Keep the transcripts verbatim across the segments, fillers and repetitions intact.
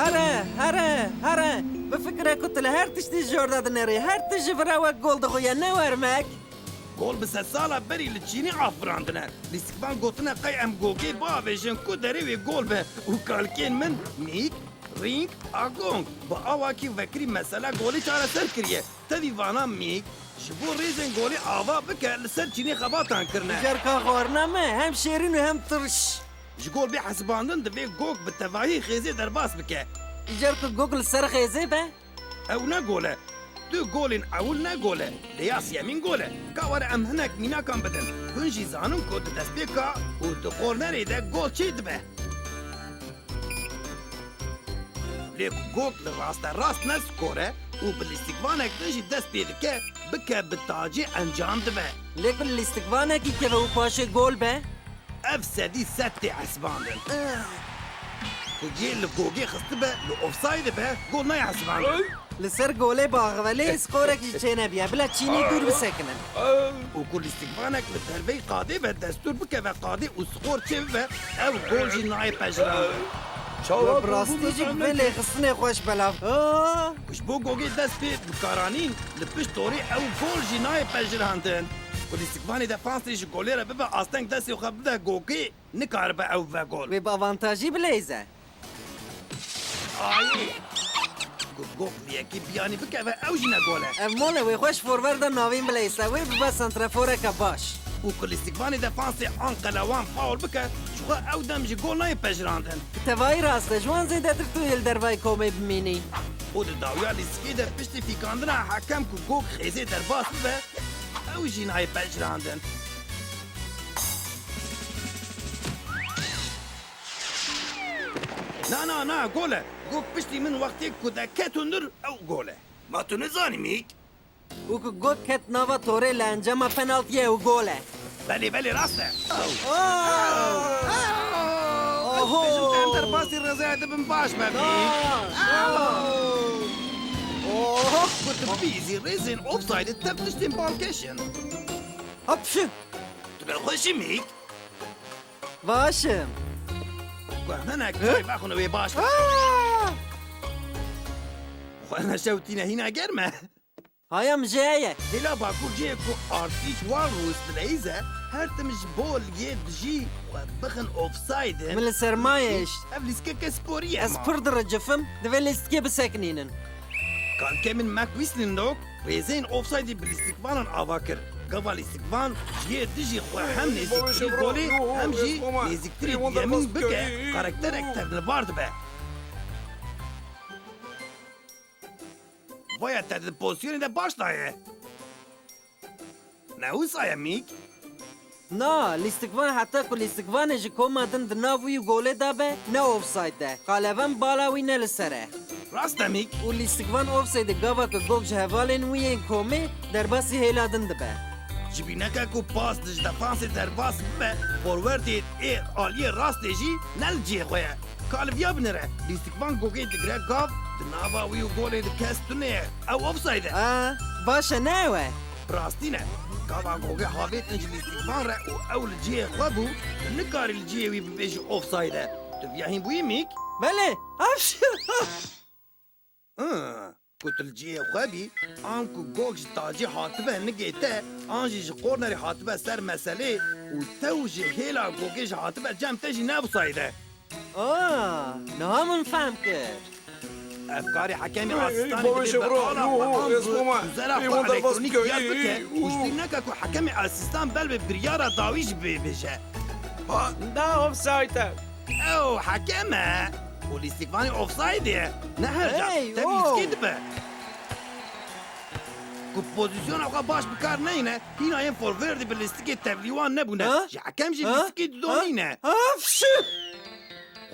Here, here, here! Bifikire ku tu li her tiştî ji jor de dinêrî, her tişt ji vir re wek gol dixuye, ne wermek. Gol bi sedsala berî li Çînê afirandine. Lîstikvan gotine qey em gogê biavêjin ku derê wê gol be û kalikên min Mîk, Rîng, Agong bi awakî vekirî mesela golê çareser kiriye. Tevî vana Mîk ji bo rêzên golê ava bike li ser Çînê xebatan kirine. Îcar ka xwarina me hem şêrîn û hem tirş. Ji gol bê hesibandin divê gog bi tevahî xêzê derbas bike. Îcar ku gog li ser xêzê be? Ew ne gol e. Du golên ewil ne gol e. Lê ya siyemîn gol e. Ka were em hinek mînakan bidin. Hûn jî zanin ku di destpêka û di kornerê de gol çê dibe. Lê ku gog li rasterast ne skor e û bi lîstikvanek din jî dest pê dike, bike bi tacê encam dibe. Lê ku lîstikvanekî keve û paşê gol be? Ev sedî sed tê hesibandin. Ku yê li gogê xistibe, li ofsayde be, gol nayê hesibandin. Li ser golê biaxive, lê skorek jî çênebiye. Bila Çînî dûr bisekinin. Û ku lîstikvanek li derveyî qadê ve destûr bikeve qadê û skor çêbibe, ew gol jî nayê pejirandin. We bi rastî jî bi vê lêxistinê xweş belav. Aa! Ku ji bo gogê dest pê bikaranîn, li pişt torê ew gol jî nayê pejirandin. Ku lîstikvanê defansê ji golê re bibe asteng destê xwe bide gogê, nikaribe ew bibe gol. Wê bi avantajî bileyze. Ayê! Ku gog li yekê biyanî bikeve, ew jî ne gol e. Ev mol e, wê xwe ji forwerda navîn bileyse, wê bibe santraforeke baş. Û ku lîstikvanê defansê an qelewan faul bike, ji xwe ew dem jî gol nayê pejirandin. Bi tevahî rast e, ji wan zêdetir tu yê li dervayî komê bimînî. Û di dawiya lîstikê de piştî fîkandina hekem ku gog xêzê derbas bibe, ew jî nayê pejirandin. Na, na, na, gol e. Gog piştî min wextê ku de ket hundir, ew gol e. Ma tu nizanî Mîk? Û ku gog ket nava torê li encama penaltiyê ew gol e. Belê, belê, rast e. Oh! Oh! Oho! Em derbasî rêzaya dibin baş be Mîk. Oho! Ku tu bîzî rêzên ofsayde tev tiştên balkêş in. Hop, şu! Tu bi xweş î Mîk? Baş im. Ku em hinek çay vexwin wê baş be. Aa! Xwe neşewtîne hîna germ e. Haya min jê heye. Hêla bakur cihê ku Arctic Walrus dileyîze, her tim ji bo li yê dijî xwe bixin ofsayde. Min li sermayê hişt. Ev lîstikeke sporî ye. Ez pir diricifim, divê lîstikê bisekinînin. Kalikê min Mac Whistling Dog rêzeyên ofsaydê bi lîstikvanan ava kir. Gava lîstikvan ji yê dijî xwe hem nêzîktirî golê hem jî nêzîktirî diyemîn bike, karakterek tevlivar dibe. Vaya te di pozisyonê de baş daye. Ne wisa ye Mîk? Na, lîstikvan heta ku lîstikvanê ji koma din di nav wî û golê de be, ne ofsayde. Qalevan bala wî ne li ser e. Rast e Mîk. Û lîstikvan ofsayde gava ku gog ji hevalên wî yên komê derbasî hêla din dibe. Ji bîneke ku pas ji defansê derbas bibe, forwerdê ê aliyê rastê jî ne li cihê xwe ye. Ka li viya binêre, lîstikvan gogê digire gav, di nava wî û golê de kes tune ye. Ew ofsayde. A, baş e, ne ew e? Bi rastî ne. Gava gogê havêtin ji lîstikvan re û ew li cihê xwe bû, tu nikarî li cihê wî bibêjî ofsayde. Tu viya hîn bûyî Mîk? Belê. Afş! Ih, ku tu li cihê xwe bî, an ku gog ji tacê hatibe nigê te, an jî ji kornerê hatibe ser meselê û tew ji hêla gogê jî hatibe cem te jî ne ofsayde. Aa, niha min fehm kir. Ev karê hekemê asîstanê dibê bi ala xwe an bi uzera xwe elektronîk diyar bike û ji bîr neke ku hekemê asîstan belê biryara dawî jî bê bêje. Ha, da ofsayde. Ew hekem e. Û lîstikvanê ofsaydê ye. Ne her ca. Hey, tev lîstikê dibe. Ku pozîsyona xwe baş bi kar neyne, hîna yên forwerdê bi lîstikê tevlîwan nebûne. Ha? Ji hekem jî lîstikê didonîne. Ha? Afşi!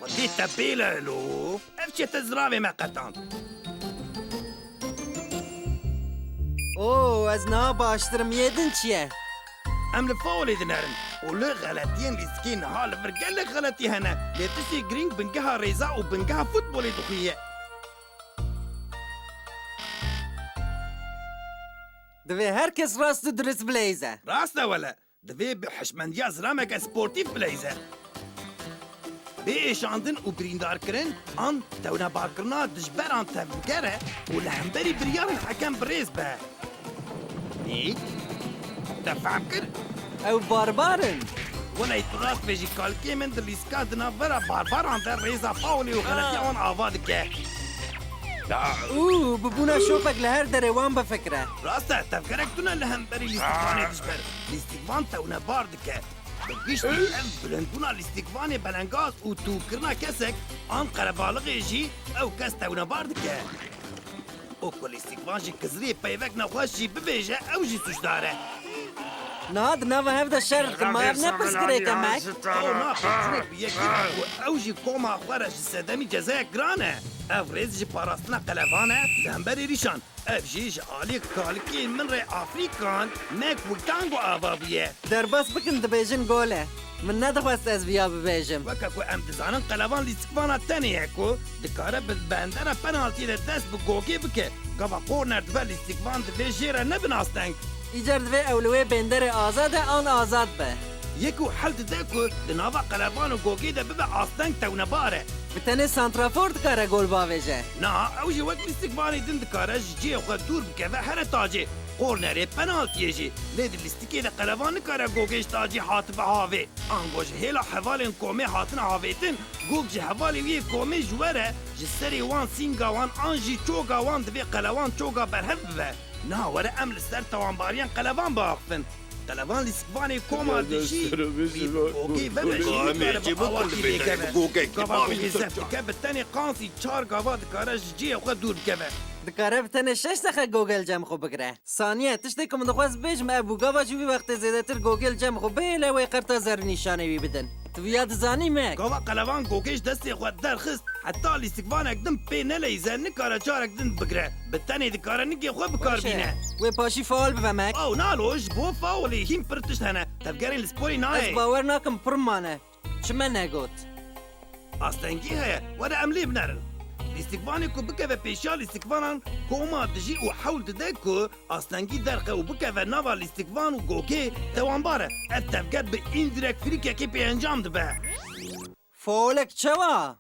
Xwedê te bêle lo. Ev çi te ziravê me qetand. Oo, ez niha baştir im, yê din çi ye? Em li faulê dinerin û li xeletiyên lîstikê niha li vir gelek xeletî hene. Lê tiştê girîng bingeha rêza û bingeha futbolê dixuye. Divê her kes rast û dirist bileyze. Rast e wele. Divê bi hişmendiya zilameke sportîf bileyze. bê êşandin û birîndarkirin an tewnebarkirina dijberan tevger e û li hemberî biryarên hekem bi rêz be. Nîk, te fehm kir? Ew barbar in. Welay tu rast bêjî, kalkê min di lîstika di navbera barbaran de rêza Paulê û xeletiya wan ava dike. Û bibûna şopek li her derê wan bifikire. Rast e, tevgerek tune li hemberî lîstikvanê dijber. Lîstikvan tewnebar dike. Bi giştî ev bilindbûna lîstikvanê belengaz û tûkirina kesek an qerebalixê jî ew kes tewnebar dike. Û ku lîstikvan ji kizirê peyvek nexweş jî bibêje, ew jî sûcdar e. Niha di nava hev de şer dikin, ma ev ne pirsgirêk e, Mac? Ew na pêşinek bi yekî ku ew jî koma xwe re ji sedemî cezayek giran e. Ev rêz ji parastina qelevan e li hember êrîşan. Ev jî ji alî kalikên min re Afrîkan, Mac Wikango ava bûye. Derbas bikin, dibêjin gol e. Min nedixwest ez viya bibêjim. Weke ku em dizanin qelevan lîstikvana tenê ye ku dikare bi bendera penaltiyê de dest bi gogê bike. Gava korner dibe lîstikvan divê jê re nebin asteng. Îcar divê ew li wê bênderê azad e an azad be. Yek û hel dide ku di nava qelevan û gogê de bibe asteng tewnebar e. Bi tenê santrafor dikare gol bavêje. Na, ew jî wek lîstikvanê din dikare ji cihê xwe dûr bikeve here tacê. Kornerê penaltiyê jî. Lê di lîstikê de qelevan nikare gogê ji tacê hatibe havê. Ango ji hêla hevalên komê hatine avêtin, gog ji hevalê wî yê komê ji we re, ji serê wan, sînga wan an jî çoga wan divê qelewan çoga berhev bibe. Niha were em li ser tawanbariyan qelevan biaxifin. Qelevan lîstikvanê koma dijî wî bi gogê vebe jî nikare bi awakî lêkeve. Gava gogê zef dike bi tenê qansî çar gava dikare ji cihê xwe dûr bikeve. Dikare bi tenê şeş deqe gogê li cem xwe bigire. Saniye, tiştê ku min dixwest bêjim ev bû, gava jî wî wextê zêdetir gogê li cem xwe bihêle wê qerta zer nîşanê wî bidin. Tu viya dizanî me? Gava qelevan gogê ji destê xwe derxist, heta lîstikvanek din pê neleyîze, nikare carek din bigire. Bi tenê dikare nikê xwe bi kar bîne. Wê paşî faul bibe, Mac. Ew nalo ji bo faulê hîn pir tişt hene. Tevgerên li sporê nayê. Ez bawer nakim pir mane. Çi me negot? Astengî heye, were em lê binerin. Lîstikvanê ku bikeve pêşiya lîstikvanan koma dijî û hewl dide ku astengî derxe û bikeve nava lîstikvan û gogê, tewanbar e. Ev tevger bi îndirek frîkekê pê encam dibe. Faulek çawa?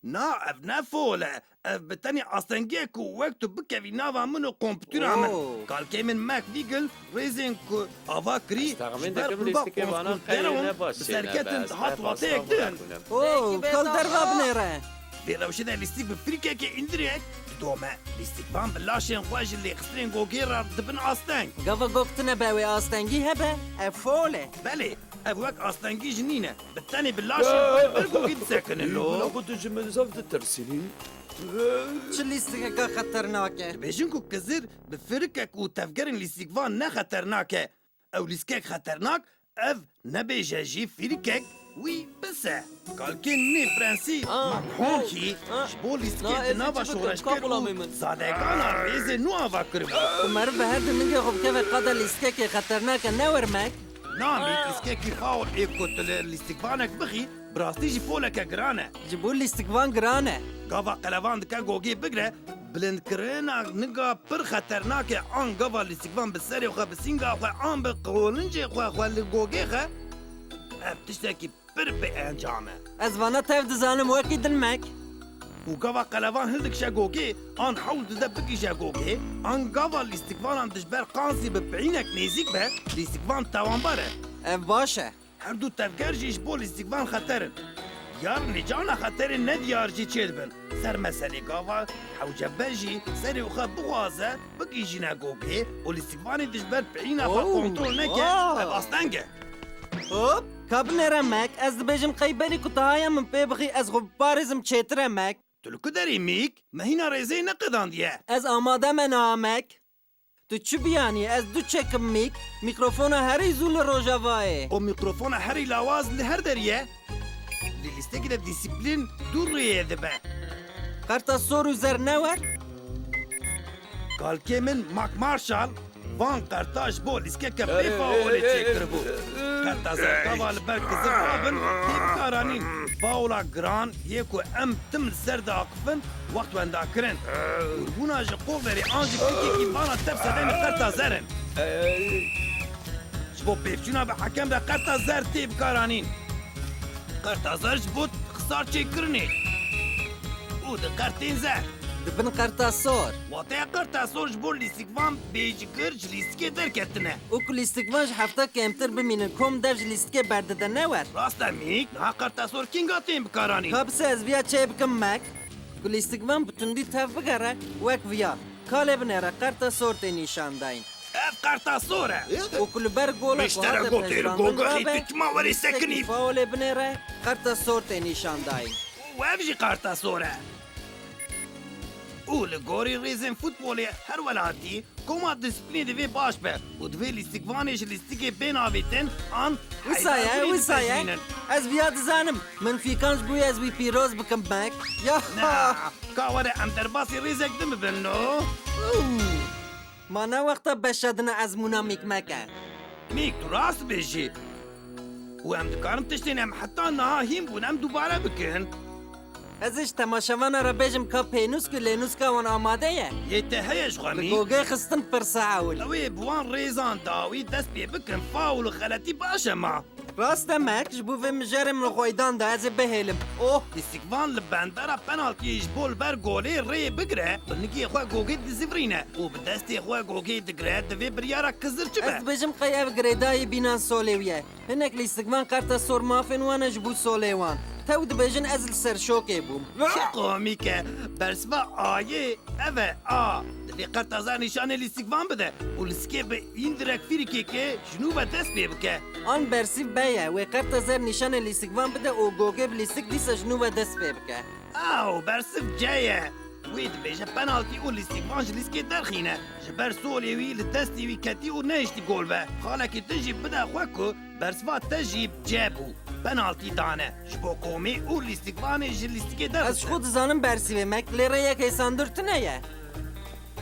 Na, ev ne faul e. Ev bi tenê astengî ye ku wek tu bikevî nava min û kompûtera min. Oo. Kalkê min Mac Vigil rêzên ku ava kirî ji ber klûba Konskûr Deron bi serketin dihat wateyek din. Oo, kal derva binêre. Vê rewşê de lîstik bi frîkekê îndirek didome. Lîstikvan bi laşên xwe ji lêxistinên gogê re dibin asteng. Gava gog tune be wê astengî hebe, ev faul e. Belê, ev wek astengî jî nîne. Bi tenê bi laşên xwe li ber gogê disekinin lo. Bila ku tu ji min zaf ditirsînî. Çi lîstikeke xeternak e. Dibêjin ku kizir bi firikek û tevgerên lîstikvan ne xeternak e. Ew lîstikek xeternak, ev nebêje jî firikek, wî pis e. Kalkên nê prensî Mac Honhî ji bo lîstikên di nava şoreşger û zadegana rêzê nû ava kiribû. Ku meriv bi her du ningê xwe bikeve qada lîstikekê xeternak e, ne wermek? Na, Mîk, lîstikekî faul ê ku tu li lîstikvanek bixî, bi rastî jî fauleke giran e. Ji bo lîstikvan giran e. Gava qelevan dike gogê bigre, bilindkirina niga pir xeternak e, an gava lîstikvan bi serê xwe, bi sînga xwe an bi qolincê xwe, xwe li gogê xe, ev tiştekî pir bêencam e. Ez vana tev dizanim wekî din, Mac. Û gava qelevan hildikişe gogê, an hewl dide bigihîje gogê, an gava lîstikvanan dijber qansî bi peyînek nêzîk be, lîstikvan tawanbar e. Ev baş e. Her du tevger jî ji bo lîstikvan xeter in. Yarine cana xeterên nediyar jî çêdibin. Ser meselê gava hewce be jî serê xwe bixwaze, bigihîjîne gogê û lîstikvanê dijber peyîna xwe kontrol neke, ev asteng e. Hop, ka binêre Mac, ez dibêjim qey berî ku tu haya min pê bixî ez xwe biparêzim çêtir e Mac. Tu li ku derê Mîk? Me hîna rêzê neqedandiye. Ez amade me niha Mac. Tu çi biyanî? Ez du çekim Mîk, mîkrofona herî zû li Rojavayê. O mîkrofona herî lawaz li her derî ye. Li lîstekî de dîsîplîn du rêyê dibe. Qerta sor û zer ne wer? Kalkê min Mac Marshall van qerta ji bo lîskeke bê faulê çêkiribû. Qerta zer gava li ber kizir rabin tê bikaranîn. Faula giran yê ku em tim li ser diaqifin wext wendakirin. Dûrbûna ji qolverê an jî fikekî vana tev sedemê qerta zer in. Ji bo pêvçûna bi hekem re qerta zer tê bikaranîn. Qerta zer ji bo Sar çêkirinê û di qertên zer. Di bin qerta sor. Wateya qerta sor ji bo lîstikvan bêjigir ji lîstikê derketine. Û ku lîstikvan ji hefta kêmtir bimînin, kom dev ji lîstikê berdide ne wer. Rast e Mîk, niha qerta sor kînga tên bikaranîn? Ka bise ez viya çê bikim Mek. Ku lîstikvan bi tundî tev bigere, wek viya. Kalê binêre, qerta sor tê nîşan dayîn. Ev qerta sor e. Û ku li ber gola ku Piştere hate gotê li pêşbandin goga rabe, xî tu çima werî sekinî? Faulê binêre, qerta sor tê nîşan dayîn. Û ev jî qerta sor e. Û li gorî rêzên futbolê her welatî, koma disiplînê divê baş be û divê lîstikvanê ji lîstikê bên avêtin an Wisa ye, wisa ye. Ez viya dizanim. Min fîkan ji bo ez wî pîroz bikim Mek. Ya. Na, ka were em derbasî rêzek din bibin lo. Ma ne wexta beşa din ezmûna Mîk Mek e. Mîk, tu rast bêjî. Û em dikarin tiştên em heta niha hîn bûn em dubare bikin. Ez ê ji temaşevana re bêjim ka pênûsk û lênûska wan amade ye. Yê te heye ji xwe Li Mîk? Gogê xistin pirsa ewil. Ew ê bi wan rêzan dawî dest pê bikin, faul û xeletî baş e ma. Rast e Mek, ji bo vê mijarê min xweydan da, ez ê bihêlim. Oh! Lîstikvan li bendera penaltiyê ji bo li ber golê rê bigire, binigê xwe gogê dizivirîne û bi destê xwe gogê digire, divê biryara kizir çi be? Ez dibêjim qey ev girêdayî bînan solê wî ye. Hinek lîstikvan qerta sor mafên wan e ji bo solê wan. Tew dibêjin ez li ser şokê bûm. Çi komîk e! Bersiva ayê ev e, a. Divê qerta zer nîşanê lîstikvan bide û lîstikê bi îndirek fîrikekê ji nû ve dest pê bike. An bersîv be ye, wê qerta zer nîşanê lîstikvan bide û gogê bi lîstik dîsa ji nû ve dest pê bike. Aw, bersiv ce ye. Wê dibêje penaltî û lîstikvan ji lîstikê derxîne. Ji ber solê wî li destê wî ketî û nehiştî gol be. Xalekî din jî bide xwe ku bersiva te jî ce bû. Penaltî dane. Ji bo komê û lîstikvanê ji lîstikê derxiste. Ez ji xwe dizanim bersivê Mek, lê rêyek hêsandir tune ye.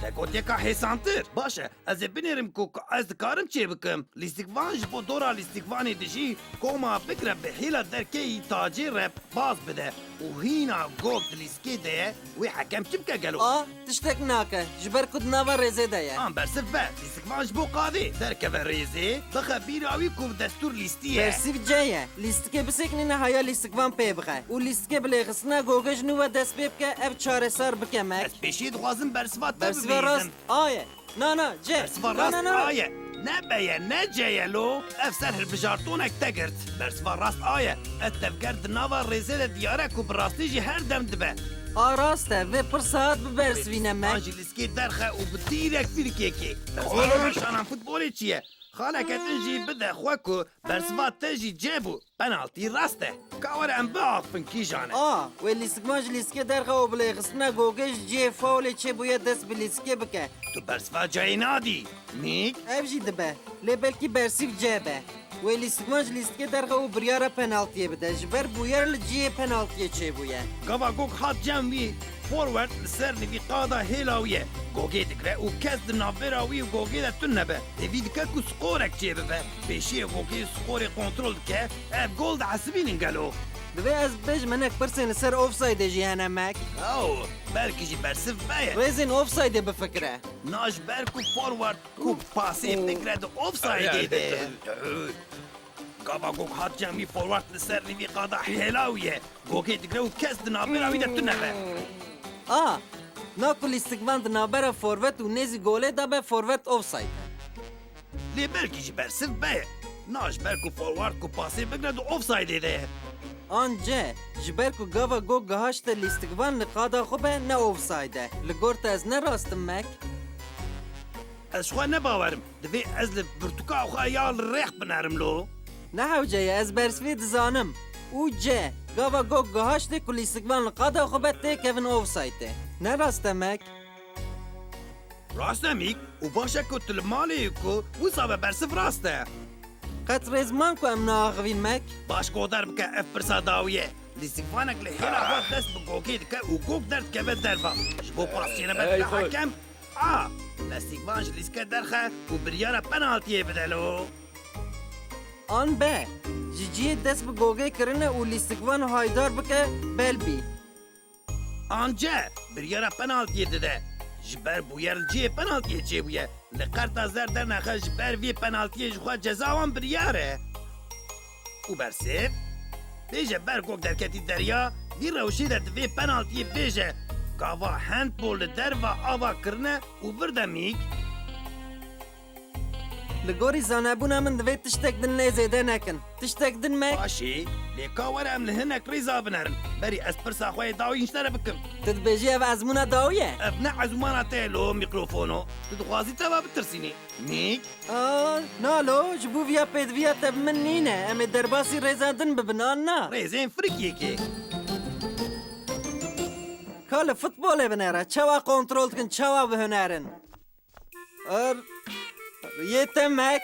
Te got yeka hêsantir. Baş e, ez ê binêrim ku, ku ez dikarim çê bikim. Lîstikvan ji bo dora lîstikvanê dijî koma bigire bi hêla derkeyî tacê re baz bide û hîna gog di lîstikê de ye, wê hekem çi bike gelo? A, tiştek nake, ji ber ku di nava rêzê de ye. An bersiv be, lîstikvan ji bo qadê derkeve rêzê, bixe bîra wî ku destûr lîstî ye. Bersiv ce ye, lîstikê bisekinîne haya lîstikvan pê bixe û lîstikê bi lêxistina gogê ji nû ve dest pê bike, ev çaresar bike Mek. Ez pêşî dixwazim bersiva te bibînim. Bersiva rast a ye. Na, na, ce. Bersiva rast a ye. Ne be ye, ne ce ye lo. Ev ser hilbijartonek te girt. Bersiva rast a ye. Ev tevger di nava rêzê de diyar e ku bi rastî jî her dem dibe. A rast e, vê pirsa hat bibersivîne me. An jî lîskê derxe û bi dîrek fîrkekê. Bersiva şanan futbolê çi ye? Xaleke din jî bide xwe ku bersiva te jî ce bû. Penaltî rast e. Ka were em biaxivin kîjan e. A, wê lîstikvan ji lîstikê derxe û bi lêxistina gogê ji cihê faulê çêbûye dest bi lîstikê bike. Tu bersiva cayê nadî, Mîk? Ev jî dibe. Lê belkî bersîv ce be. Wê lîstikvan ji lîstikê derxe û biryara penaltiyê bide. Ji ber bûyer li cihê penaltiyê çêbûye. Gava gog hat cem wî, forward li ser nivî qada hêla wî ye. Gogê digre û kes di navbera wî û gogê de tune be. Hêvî dike ku skorek çêbibe. Pêşiyê gogê skorê kontrol dike. Ev gol dihesibînin gelo? Divê ez bibêjim hinek pirsên li ser ofsaydê jî hene Mek. Ew, belkî jî bersiv be ye. Rêzên ofsaydê bifikire. Na ji ber ku forward ku pasê bigre di ofsaydê de ye. Gava gog hat cem wî forward li ser nivî qada hêla wî ye. Gogê digre û kes di navbera wî de tune be. A, na ku lîstikvan di navbera forvet û nêzî golê de be, forvet ofsayd e. Lê belkî jî bersiv be. Na ji ber ku forward ku pasê bigre di ofsaydê de ye. An ce, ji ber ku gava gog gihaşte lîstikvan li qada xwe be ne ofsayd e. Li gor te ez ne rast im Mek? Ez ji xwe ne bawer im. Divê ez li pirtûka xwe ya li rêx binerim lo. Ne hewce ye, ez bersivê dizanim. Û ce, gava gog gihaştê ku lîstikvan li qada xwe be têkevin ofsaydê. Ne rast e Mek? Rast e Mîk, û baş e ku tu li malê yî ku wisa be bersiv rast e. Qet rêz man ku em naaxivîn Mek? Baş guhdar bike ev pirsa dawî ye. Lîstikvanek li hêla xwe dest bi gogê dike û gog derdikeve derva. Ji bo pas çênebe dike hekem, a, lîstikvan ji lîske derxe û biryara penaltiyê bide lo. An be, ji cihê dest bi gogê kirine û lîstikvan haydar bike, bel bî. An ce, biryara penaltiyê dide. Ji ber bûyer li cihê penaltiyê çêbûye. Li qerta zer dernexe ji ber vê penaltiyê ji xwe ceza wan biryar e. Û bersiv? Bêje ber gok derketî derya, vî rewşê de divê penaltiyê bêje. Gava handball li derva ava kirine û vir de mîk. Li gorî zanebûna min divê tiştek din lê zêde nekin. Tiştek din me. Başê, lê ka were em li hinek rêza binerin. Berî ez pirsa xwe yê dawî ji te re bikim. Tu dibêjî ev ezmûna dawî ye? Ev ne ezmûna te ye lo mîkrofono. Tu dixwazî te ve bitirsînî. Mîk? A, na lo, ji bo viya pêdiviya te bi min nîne. Em ê derbasî rêza din bibin, an na? Rêzên firikiyekê. Ka li futbolê binêre, çawa kontrol dikin, çawa bi huner in? Er, yê te mek.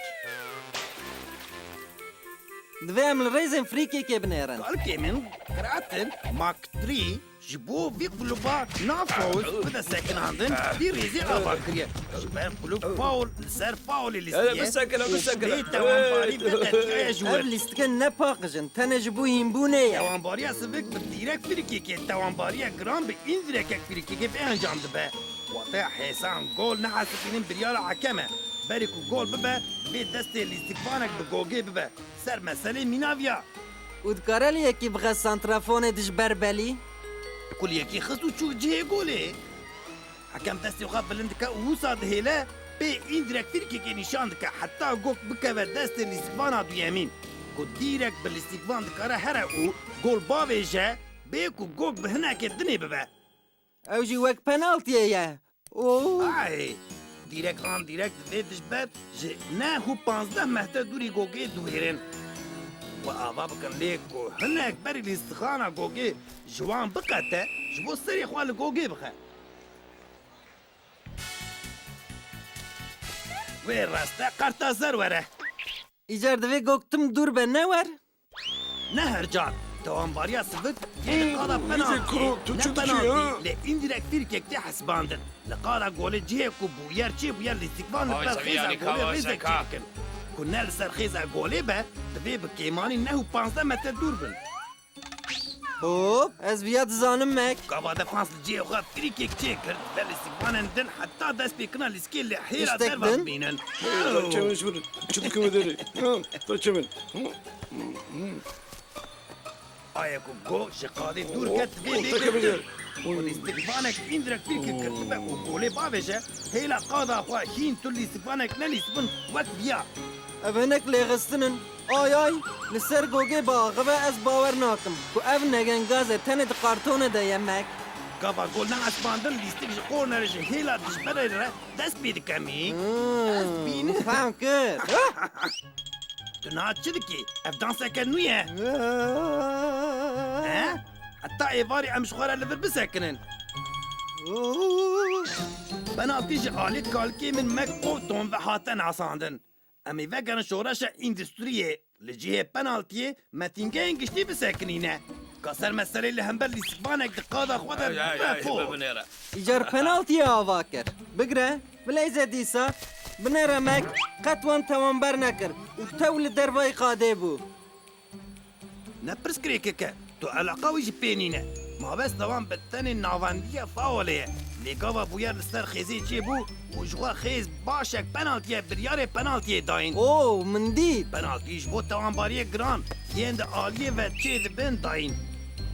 Divê em li rêzên frîkekê binêrin. Kalkê min, Kratin, Mak Trî, ji bo vî kluba na faul bide sekinandin, vî rêzê ava kiriye. Ji ber klub faul li ser faulê lîstiye. Bisekine, bisekine. Bê tewanbarî vê qetiyaya ji wir. Ev lîstike ne paqij in, tenê ji bo hînbûnê ye. Tewanbariya sivik bi dîrek frîkekê, tewanbariya giran bi îndirekek frîkekê vê encam dibe. Wateya hêsan gol nehesibînin biryara hekem e. Berî ku gol bibe, bê destê lîstikvanek bi gogê bibe. Ser meselê mîna viya. Û dikare li yekî bixe santrafonê di ji ber belî? Ku li yekî xist û çû cihê golê. Hekem destê xwe bilind dike û wisa dihêle, pê îndirek fîrkekê nîşan dike heta gok bikeve destê lîstikvana duyemîn. Ku dîrek bi lîstikvan dikare here û gol bavêje, bê ku gok bi hinekê dinê bibe. Ew jî wek penaltiyê ye. Oo. Ay! Dîrek an dîrek divê dijber ji neh û panzdeh metre dûrî gogê diwêrin. We ava bikin lê ku hinek berî lîstixana gogê ji wan biqete, ji bo serê xwe li gogê bixe. Wê reste qerta zer were. Îcar divê gok tim dûr be, ne wer? Ne her car. Tewanbariya sivik yê li qada penaltî, ne penaltî, lê îndirek fîrkek tê hesibandin. Li qada golê cihê ku bûyer çêbûye lîstikvan li ber xêza golê rêzek çêdikin. Ku ne li ser xêza golê be, divê bi kêmanî neh û panzdeh metre dûr bin. Hop, ez viya dizanim mek. Gava defans li cihê xwe frîkek çêkir, ve lîstikvanên din heta dest pê kina lîskê li hêla derva bimînin. Çemên ji min, çi dikeve derê? Ha, ta çemên. Aye ku go ji qadê dûr ket vê bê girtin. Û lîstikvanek îndirek fîrkek girtibe û golê bavêje, hêla qada xwe hîn tu lîstikvanek nelîsbin wek viya. Ev hinek lêxistin in. Ay ay, li ser gogê biaxive ez bawer nakim ku ev negengaz e, tenê di kartone de ye mek. Gava gol nehesibandin lîstik ji kornerê ji hêla dijberê re dest pê dike mî? Hmm, ez bînim. Fehm kir. Tu niha çi dikî? Ev danseke nû ye. He? Heta êvarî em ji xwe re li vir bisekinin. Penaltî ji alî kalkê min mek Ovton ve hate nasandin. Em ê vegerin şoreşa îndustriyê. Li cihê penaltiyê me tîngeyên giştî bisekinîne. Ka ser meselê li hember lîstikvanek di qada xwe de bibe fo. Îcar penaltiyê ava kir. Bigre, bileyze dîsa, binêre mek, qet wan tewanber nekir û tew li dervayî qadê bû. Ne pirsgirêkek e, tu eleqa wî jî pê nîne. Mabesta wan bi tenê navendiya faulê ye. Lê gava bûyer li ser xêzê çêbû û ji xwe xêz başek penaltî ye, biryarê penaltiyê dayîn. Oo, min dît. Penaltî ji bo tewanbariyê giran, yên di aliyê ve çê dibin dayîn.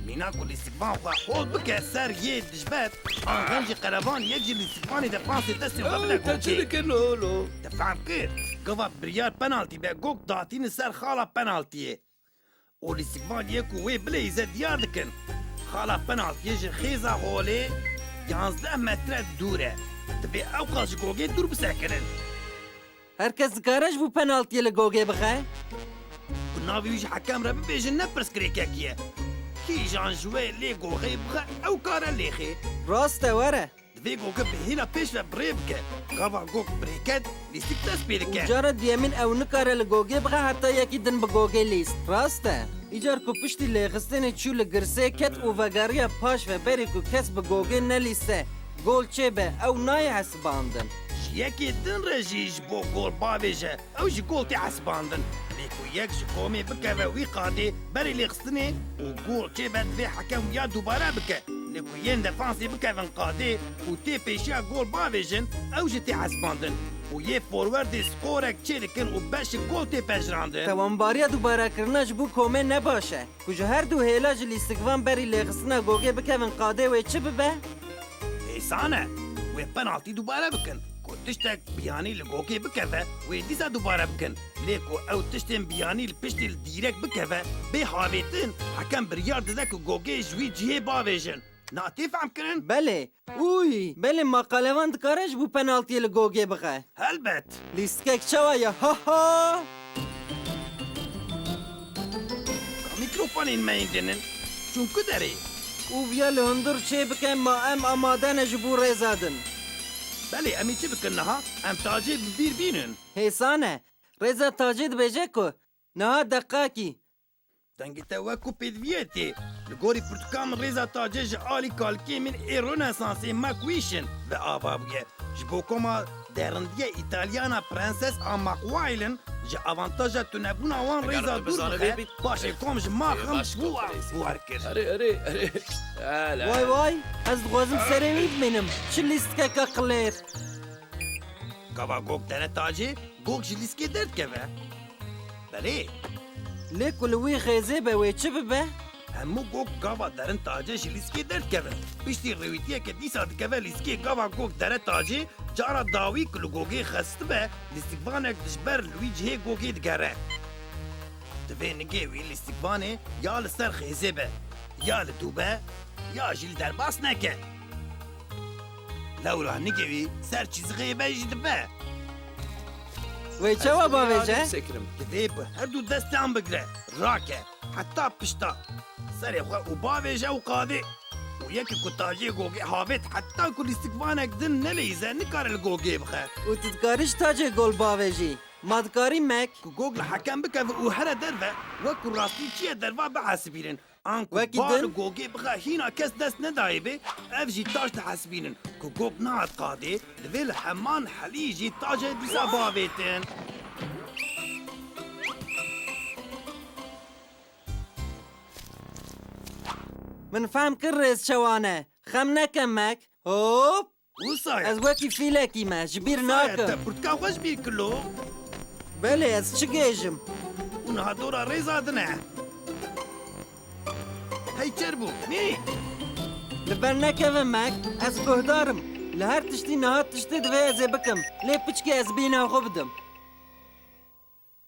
Mîna ku lîstikvan xwe hol bike ser yê dijber, an xen jî qerevan yek ji lîstikvanê defansê destê xwe bide gokê. Te çi dikir lolo? Te fehm kir. Gava biryar penaltî be, gok datîne ser xala penaltiyê. Û lîstikvan yê ku wê bileyze diyar dikin. Xala penaltiyê ji xêza holê yanzdeh metre dûr e. Divê ewqas ji gogê dûr bisekirin. Her kes dikare ji bo penaltiyê li gogê bixe? Ku navê wî ji hekem re bibêjin ne pirsgirêkekî ye. Kîjan ji wê lê gogê bixe ew kare lêxê. Rast e, were. Divê gogê bi hêla pêş ve bi rê bike. Gava gog bi rê ket, lîstik dest pê dike. Û cara duyemîn ew nikare li gogê bixe heta yekî din bi gogê lîst. Rast e. Îcar ku piştî lêxistinê çû li girsê ket û vegeriya paş ve berî ku kes bi gogê nelîste, gol çêbe, ew nayê hesibandin. Ji yekê din re jî ji bo gol bavêje, ew jî gol tê hesibandin. Lê ku yek ji komê bikeve wî qadê berê lêxistinê û gol çêbe, divê hekem wiya dubare bike. Lê ku yên defansê bikevin qadê û tê pêşiya gol bavêjin, ew jî tê hesibandin. û yê forwerdê skorek çêdikin û beşik gol tê pejirandin. Tewanbariya dubarekirina ji bo komê ne baş e. Ku ji her du hêla ji lîstikvan berî lêxistina gogê bikevin qadê wê çi bibe? Hêsan e. Wê penaltî dubare bikin. Ku tiştek biyanî li gogê bikeve, wê dîsa dubare bikin. Lê ku ew tiştên biyanî li piştî li dîrek bikeve, bê havêtin, hekem biryar dide ku gogê ji wî cihê bavêjin. Na tê fehmkirin? Belê. Uy, belê ma qelevan dikare ji bo penaltiyê li gogê bixe? Helbet. Lîstikek çawa ye? Ha ha! Ka mîkrofonên me yên din in. Çûn ku derê? Û viya li hundir çê bike ma em amade ne ji bo rêza din. Belê, em ê çi bikin niha? Em tacê bi bîr bînin. Hêsan e. Rêza tacê dibêje ku niha deqakî. Dengê te wek ku pêdiviyê tê. Li gorî pirtûka min rêza tacê ji alî kalikê min ê Ronesansê Mac Wish in ve ava bûye. Ji bo koma derindiye Îtalyana Prenses a Mac Wild in, ji avantaja tunebûna wan rêza dûr bixe, paşê kom ji Mac Wish bû war kir. Erê, erê, erê. Hele. Vay vay, ez dixwazim serê wî bimînim. Çi lîstikeke qilêr. Gava gog dere tacê, gog ji lîskê derdikeve. Belê. Lê ku li wî xêzê be wê çi bibe? Hemû gog gava derin tacê ji lîskê derdikevin. Piştî rêwîtiyeke dîsa dikeve lîskê gava gog dere tacê, cara dawî ku li gogê xestibe, lîstikvanek dijber li wî cihê gogê digere. Divê nigê wî lîstikvanê ya li ser xêzê be, ya li dû be, ya jî li derbas neke. Lewra nigê wî ser çîzixê be jî dibe. Wê çawa bavêje? Divê bi her du destiyan bigire, rake, heta pişta serê xwe û bavêje û qadê. Û yekî ku tacê gogê havêt heta ku lîstikvanek din neleyîze nikare li gogê bixe. Û tu dikarî ji tacê gol bavêjî? Ma dikarî Mac? Ku gog li hekem bikeve û here derve, wek ku rastî çi ye derva bihesibînin. An ku bar li gogê bixe hîna kes dest nedayê bê, ev jî tac dihesibînin. Ku gog nehat qadê, divê li heman helî jî tacê dîsa bavêtin. Min fehm kir rêz çawa ne. Xem neke Mac. Hop! Wisa ye. Ez wekî fîlekî me, ji bîr nakim. Te pirtûka xwe ji bîr kir lo? Belê, ez çi gêjim? Û niha dora rêza din e. Hey çer bû, nî? Li ber nekeve Mac, ez guhdar im. Li her tiştî niha tiştê divê ez ê bikim. Lê piçkê ez bîna xwe bidim.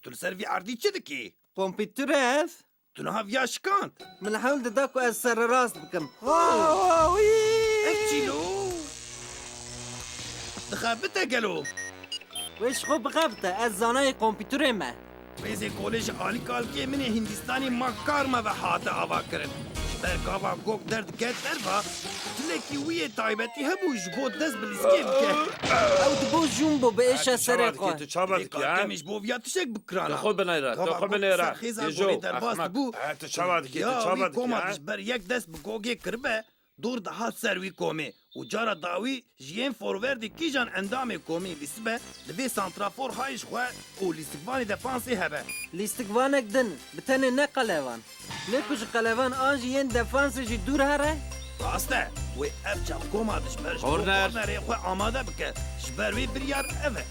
Tu li ser vî erdî çi dikî? Kompîtir e ev? Tu niha viya şikand? Min hewl dida ku ez sererast bikim. Ev çî lo? Dixebite gelo? Wê ji xwe bixebite, ez zanayê kompîturê me. Rêzê golê ji alî kalkê min ê Hindîstanê Makarma ve hate avakirin. Ji ber gava gog derdiket derva, dilekî wî yê taybetî hebû ji bo dest bi lîskê bike. Ew dibo jûn bo bi êşa serê xwe. Tu çawa dikî, ha? Kalkê min ji bo viya tiştek bikiran. Tu xwe binêre, tu xwe binêre. Xêza golê derbas dibû. Tu çawa dikî, tu çawa dikî, ha? Koma dijber yek dest bi gogê kiribe, dor dihat ser wî komê û cara dawî ji yên forwerdê kîjan endamê komê lîstibe, divê santrafor hay ji xwe û lîstikvanê defansê hebe. Lîstikvanek din, bi tenê ne qelevan. Lê ku ji qelevan an jî yên defansê jî dûr here? Rast e, wê ev çav koma dijber ji bo kornerê xwe amade bike. Ji ber wê biryar ev e.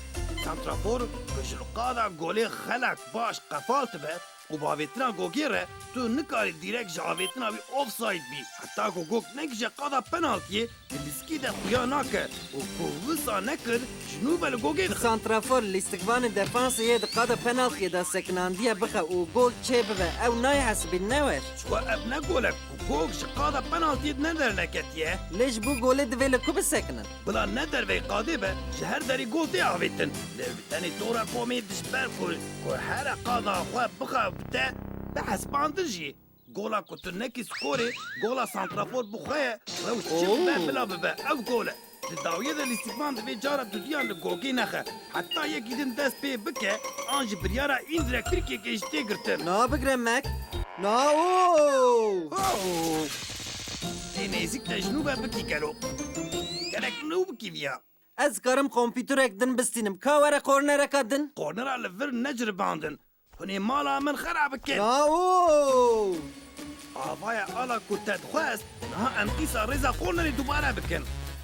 Santrafor ku ji li qada golê xelak baş qefal dibe û bavêtina gogê re, tu nikarî dîrek ji avêtina wî offside bî. Heta ku gog negije qada penaltiyê, di lîskî de xuya nake û ku wisa nekir, ji nû ve li gogê dixe. Santrafor lîstikvanê defansê yê di qada penaltiyê de sekinandiye bixe û gol çêbibe, ew nayê hesibîn, ne wer? Ji xwe ev ne gol e ku gog ji qada penaltiyê de ne derneketiye. Lê ji bo golê divê li ku bisekinin? Bila ne derveyî qadê be, ji her derî gol tê avêtin. Lê bi tenê dora komê dijber ku, ku here qada xwe bixe bite, bihesibandin jî. Gola ku tu nekî skorê, gola santrafor bi xwe ye, rewş çi bibe bila bibe, ev gol e. Di dawiyê de lîstikvan divê cara dudiyan li gogê nexe. Heta yekî din dest pê bike, an ji biryara îndirek pirkekê jî tê girtin. Niha bigire Mac. Niha, oo! Oh! Tê nêzîk te ji nû ve bikî gelo. Gerek nû bikî viya. Ez karim kompîturek din bistînim. Ka were kornereka din? Kornera li vir neciribandin. Hûn ê mala min xera bikin. Yaw! Avaya ala ku te dixwest, niha em dîsa rêza kornerê dubare bikin.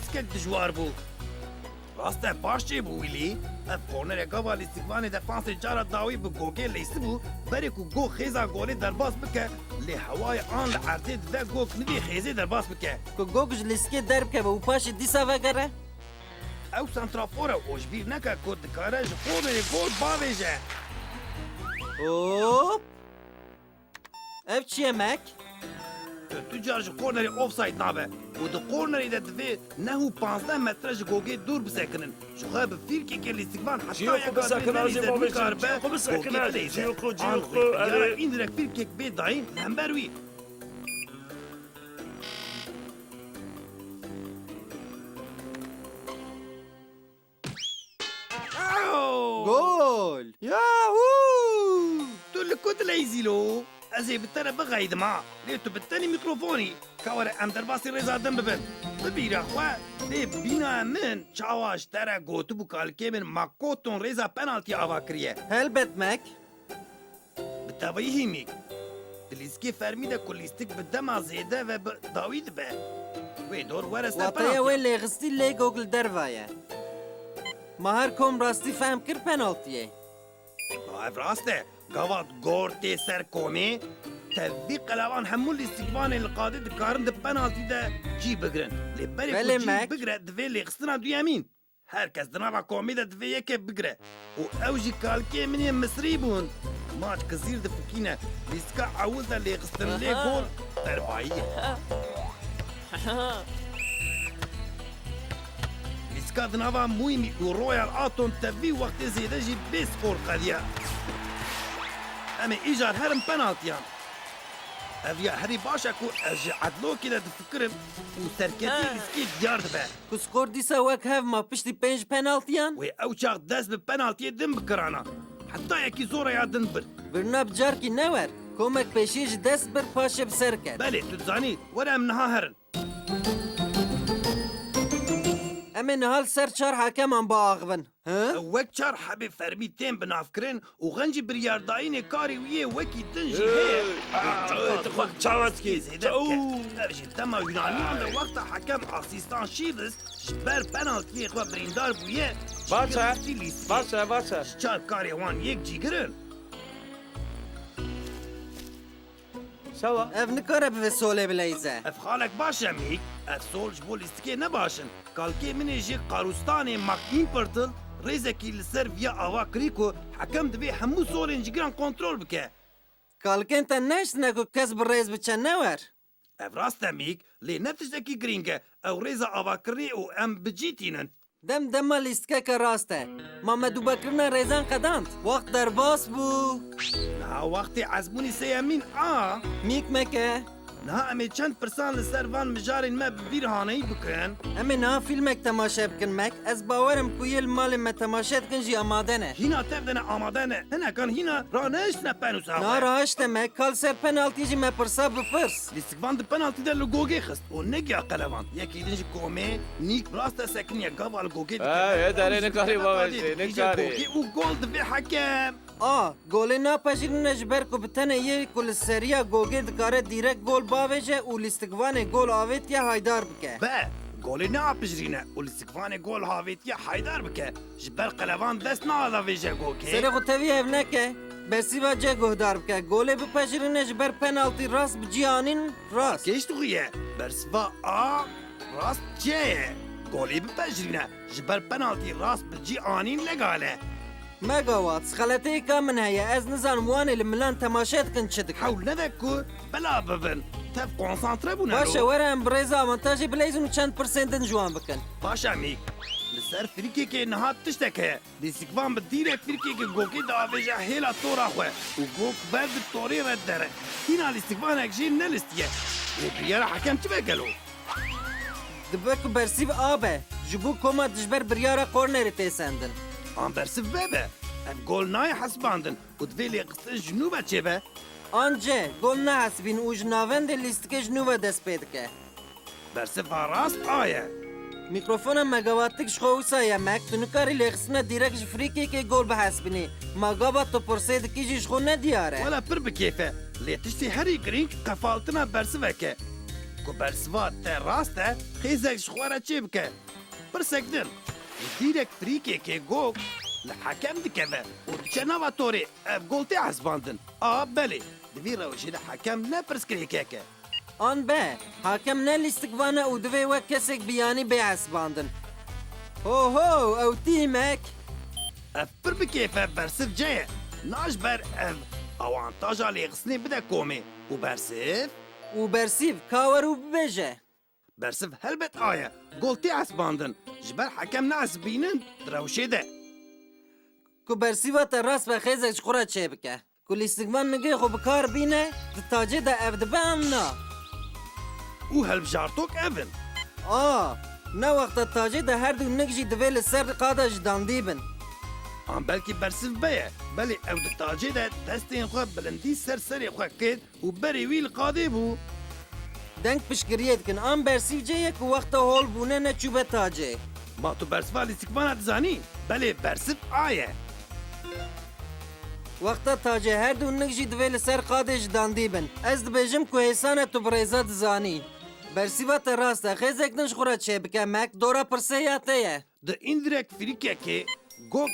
lîstikek dijwar bû. Rast e, baş çêbû Wilî. Ev kornerê gava lîstikvanê defansê cara dawî bi gogê leyisibû, berê ku go xêza golê derbas bike, lê hewayê an li erdê dide gog nivê xêzê derbas bike. Ku gog ji lîstikê derbikeve û paşê dîsa vegere? Ew santrafor e û ji bîr neke ku dikare ji kornerê gol bavêje. Hop! Ev çi ye Mek? Tu, tu car ji kornerê offside nabe û di kornerê de divê neh û panzdeh metre ji gogê dûr bisekinin. Ji xwe bi fîrkeke lîstikvan heta Cîyo xwe yeka divê bisekine, nevîze Azîm Babê, nikaribe cîyo xwe bisekine, gogê bileyze. Cîyo xwe, cîyo An xwe, rêkiriyara erê. Îndrek fîrkek bê dayîn li hember wî. Au! Gol! Yahoo! Tu li ku dileyzî lo? Ez ê bi te re bixeydima. Lê tu bi tenê mîkrofonî. Ka were em derbasî rêza din bibin. Bibîre xwe, lê bîna min çawa ji te re gotibû kalikê min ma koton rêza penaltî ava kiriye. Helbet Mek. Bi tevayî hîmîk. Di lîstikê fermî de ku lîstik bi dema zêde ve bi dawî dibe. Wê dor were ser Wateya penaltiya. Wê lêxistî lê gog li derva ye. Ma her kom rastî fehm kir penaltiyê. Ev rast e. Gava gor tê ser komê, tevî qelewan hemû lîstikvanên li qadê dikarin di penaltî de cî bigirin. Lê berê Belê ku cî Mek. Bigire divê lêxistina duyemîn. Her kes di nava komê de divê yekê bigire û ew jî kalikê min ê Misrî bûn. Maç kizîr difikîne. Lîstika ewil de lêxistin lê Aha. Gol derbayî ye. Lîstika di nava Muîmî û Royal Aton tevî wextê zêde jî bê skor qediya. Em ê îcar herin penaltiyan. Ev ya herî baş e ku ez ji edlokê de difikirim û serketî Ha. Lîstikê diyar dibe. Ku skor dîsa wek hev ma piştî pênc penaltiyan? Wê ew çax dest bi penaltiyê din bikirana. Heta yekî zora ya din bir. Birina bi carkî newer. Komek pêşiyê ji dest bir paşê bi ser ket. Belê, tu dizanî. Were em niha herin. Em ê niha li ser çar hakeman biaxivin. Hi? Ew wek çar hebê fermî tên binavkirin û xencî biryardayînê karê wî yê wekî din jî heye. Hey! Aa, tu xwe çawa dikî? Zêde bike. Ev jî dema Yunaniyan de wexta hekem asîstan Şîvis ji ber penaltiyê xwe birîndar bûye, Baş e, cîgir lîstikê. Baş e, baş e. Ji çar karê wan yek cîgir in. Çawa? Ev nikare bibe solê bileyze. Ev xalek baş e Mîk. Ev sol ji bo lîstikê ne baş in. Kalkê min ê ji Qarustanê Mak Împirtil rêzekî li ser viya ava kirî ku hekem divê hemû solên cîgiran kontrol bike. Kalkên te neştine ku kes bi rêz biçe newer. Ev rast e Mîk, lê ne tiştekî girîng e. Ew rêza avakirinê û em bi cî tînin. Dem dema lîstikeke rast e. Ma me dûbekirina rêzan qedand. Wext derbas bû. Niha wextê ezmûnî sêyemîn a. Mîk meke. Niha em ê çend pirsan li ser van mijarên me bi bîr haneyî bikin. Em ê niha fîlmek temaşe bikin Mek. Ez bawer im ku yê li malê me temaşe dikin jî amade ne. Hîna tev de ne amade ne. Hinekan hîna ranehiştine penûsa xwe. Niha rahişte Mek. Ka li ser penaltî jî me pirsa bipirs. Lîstikvan di penaltî de li gogê xist û negiya qelevan. Yekî din ji komê Nîk rast e sekiniye gava li gogê dikeve. He, he, derê nikarî bavêjê, nikarî. Gogê û gol divê hekem. A, golê napejirîne ji ber ku bi tenê yê ku li seriya gogê dikare dîrek gol bavêje û lîstikvanê gol avêtiye haydar bike. Be, golê neapijirîne û lîstikvanê gol havêtiye haydar bike. Ji ber qelevan dest naavêje gokê. Serê xwe tevî hev neke. Bersîva C guhdar bike. Golê bipejirîne ji ber penaltî rast bi cî anîn rast. Kêş dixuye. Bersiva A rast C ye. Golê bipejirîne. Ji ber penaltî rast bi cî anîn legal e. Megawatt, xeleteyê ka min heye. Ez nizanim wan ê li milan temaşe dikin çi dikin. Hewl nede ku bela bibin. Tev konsantre bûne. Baş e, were em bi rêza avantajê bileyzin û çend pirsên din ji wan bikin. Baş e Mîk. Li ser frîkekê niha tiştek heye. Lîstikvan bi dîrek fîrkeke gokê diavêje hêla tora xwe û gok ber bi torê re dere. Hîna lîstikvanek jî nelistiye. Lê biryara hekem çi be gelo? Dibe ku bersîv A be. Ji bo koma dijber biryara kornerê tê sendin. An bersiv B be. Ev gol nayê hesibandin û divê lêxistin ji nû ve çêbe. An C, gol nehesibîn û ji navendê lîstikê ji nû ve dest pê dike. Bersiva rast A ye. Mîkrofona Megawatik ji xwe wisa ye, Mek. Tu nikarî lêxistina dîrek ji frîkekê gol bihesibînî. Ma gava tu pirsê dikî jî ji xwe ne diyar e. Wela pir bi kêf e. Lê tiştê herî girîng qefaltina bersivek e. Ku bersiva te rast e, xêzek ji xwe re çê bike. Pirsek din, ji dîrek frîkekê gog li hekem dikeve û diçe nava torê, ev gol tê hesibandin. A, belê, di vî rewşê de hekem ne pirsgirêkek e. An be, hakem ne lîstikvan e û divê wek kesek biyanî bê hesibandin. Ho ho, ew tîmek! Ev pir bi kêf e, bersiv ce ye. Na ji ber ev awantaja lêxistinê bide komê. Û bersiv? Û bersîv, ka wer û bibêje. Bersiv helbet a ye. Gol tê hesibandin. Ji ber hekem nehesibînin di rewşê de. Ku bersiva te rast be, xêzek ji xwe re çêbike. Ku lîstikvan nigê xwe bi kar bîne, di tacê de ev dibe em na. Û helbijartok ev in. A, ne wexta tacê de her du nig jî divê li ser qada ji dandî bin. An belkî bersiv beye, belê ew di tacê de destên xwe bilindî ser serê xwe kir û berê wî li qadê bû. Deng piştgiriyê dikin, an bersîv cê ye ku wexta hol bûne neçûbe tacê. Ma tu bersiva lîstikvana dizanî? Belê bersiv a ye. Wexta tacê her du nik jî divê li ser qadê ji dandî bin. Ez dibêjim ku hêsan e tu bi rêza dizanî. Bersiva te rast e, xêzek din ji xwe re çêbike, Mek, dora pirsê ya te ye. Di îndirek frîkekê gog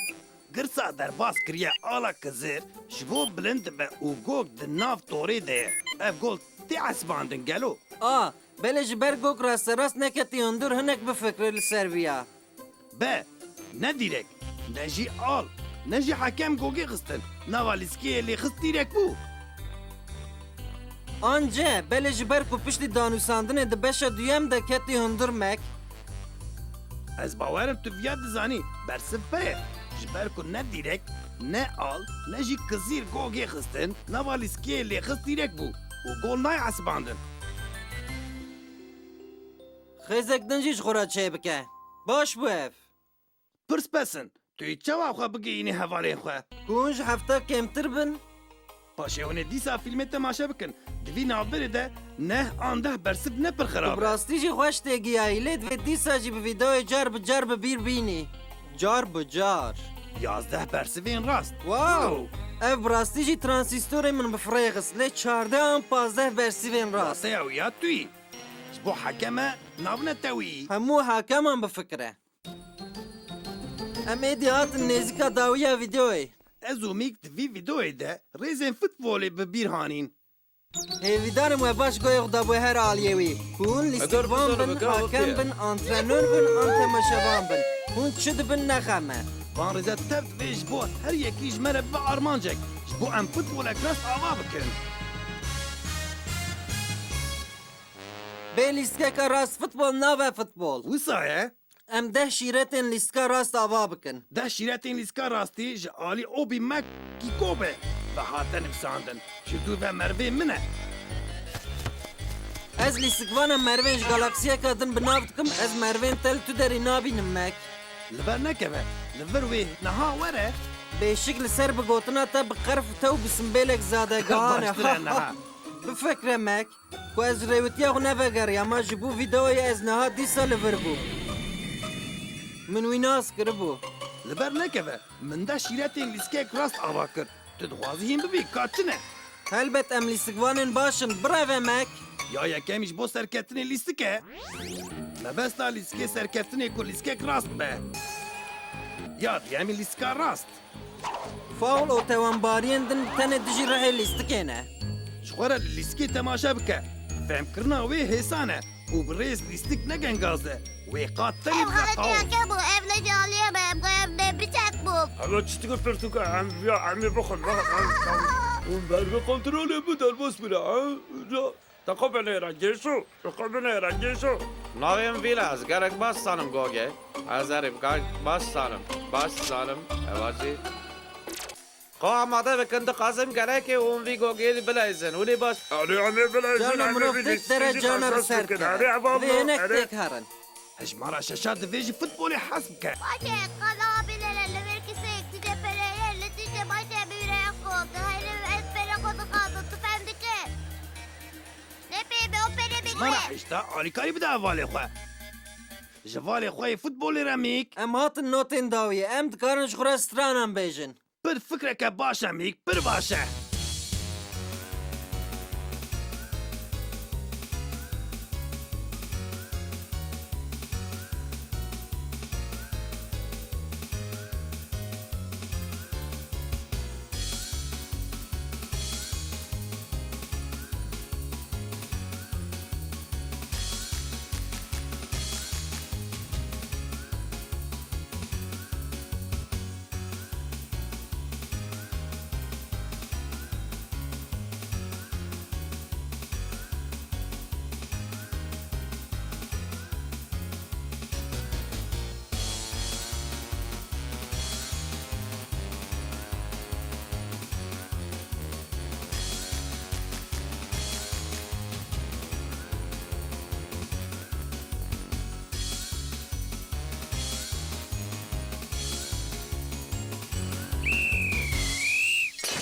girsa derbas kiriye ala Kizir, ji bo bilind dibe û gog di nav torê de ye. Ev gol tê hesibandin gelo? A, belê ji ber gog rasterast neketî hundir hinek bifikre li ser viya. Be, ne dîrek, ne jî al, ne jî hekem gogê xistin. Nava lîskeyê lê xist dîrek bû. An ce, belê ji ber ku piştî danûsandinê di beşa duyem de ketî hundir Mek. Ez bawer im tu viya dizanî, bersiv be ye. Ji ber ku ne dîrek, ne al, ne jî Kizîr gogê xistin, nava lîskeyê lê xist dîrek bû û gol nayê hesibandin. Xêzek din jî ji xwe re çêbike. Baş bû ev. Pirs bes in. Tu yê çawa xwe bigihînî hevalên xwe? Ku hûn ji hefta kêmtir bin? Paşê hûn ê dîsa fîlmê temaşe bikin. Di vî navberê de neh an deh bersiv ne pir xirab e. Tu bi rastî jî xweş têgihayî, lê divê dîsa jî bi vîdeoyê car bi car bi bîr bînî. Car bi car. Yazdeh bersivên rast. Wow! Ev bi rastî jî transîstorê min bi firê xist, lê çardeh an pazdeh bersivên rast. Wateya wî ya tu yî. Ji bo hekeme nabine te wî. Hemû hakeman bifikire. Em êdî hatin nêzîka dawiya vîdeoyê. Ez û Mîk di vî vîdeoyê de rêzên futbolê bi bîr hanîn. Hêvîdar im we baş goyê xwe dabûye her aliyê wî. Hûn lîstikvan bin, hakem bin, antrenor bin, an temaşevan bin. Hûn çi dibin ne xem e. Van rêze tev divê ji bo her yekî ji me re bibe armancek. Ji bo em futbolek rast ava bikin. Bê lîstikeke rast futbol nabe futbol. Wisa ye? Em deh şîretên lîstika rast ava bikin. Deh şîretên lîstika rastî ji alî Obi Mek Kîkobe ve hate nivîsandin. Ji dû ve merivê min e. Ez lîstikvana merivên ji galaksiyeke din bi nav dikim, ez merivên te li tu derî nabînim Mek. Li ber nekeve, li vir wê niha were. Bêşik li ser bi gotina te bi qerf te û bi simbêlek zadegan e. Baştir e niha. Bifikre Mek. Ku ez ji rêwitiya xwe nevegeriyama, ji bo vîdeoyê ez niha dîsa li vir bûm. Min wî nas kiribû. Li ber nekeve, min deh şîretên lîstikek rast ava kir. Tu dixwazî hîn bibî, ka çi ne? Helbet em lîstikvanên baş in, bireve Mek. Ya yekemî ji bo serkeftinê lîstik e. Mebesta lîstikê serkeftinê ku lîstikek rast be. Ya duyemî lîstika rast. Faul û tewanbariyên din tenê dijî rihê lîstikê ne. Ji xwe re li lîstikê temaşe bike. Fehmkirina wê hêsan e û bi rêz lîstik ne gengaz e. Wê qat tenê Ev bibe xeletê qawûz. Yeke bû, ev ne caliye me, em goyem ne biçek bû. Hema çi dike pirtûka, em viya em ê bixwin, bixwin, em, em. Hûn ber bi kontrolê bi derbas bine, ha? Ra- Te xwe binêre, Gêşo. Te xwe binêre, Gêşo. Navê min Vîla, ez gelek baş zanim gogê. Ez erê gelek baş zanim. Baş zanim. Ev jî. Xwe amade bikin, dixwazim gelekê hûn vî gogê bileyzin. Hûn ê baş. Erê, em ê bileyzin, Cana em ê mirov bileyzin, tek dere cana bi ser kere. Erê, ev ablo, Lê hinek erê. Têk herin. Hejmara şeşa divê ji futbolê hez bike. Paşê, qala bilere li vir kisek, tije pereye, li tije başe bire xwe. Dihayre ez pere xwe dixwazim, tu fem dike. Ne pê be, o pere bigre. Hejmara heşta alîkarî bide hevalê xwe. Ji valê xwe yê futbolê re, Mîk. Em hatin notên dawiyê. Em dikarin ji xwe re stranan bêjin. Pir fikreke baş e, Mîk, pir baş e.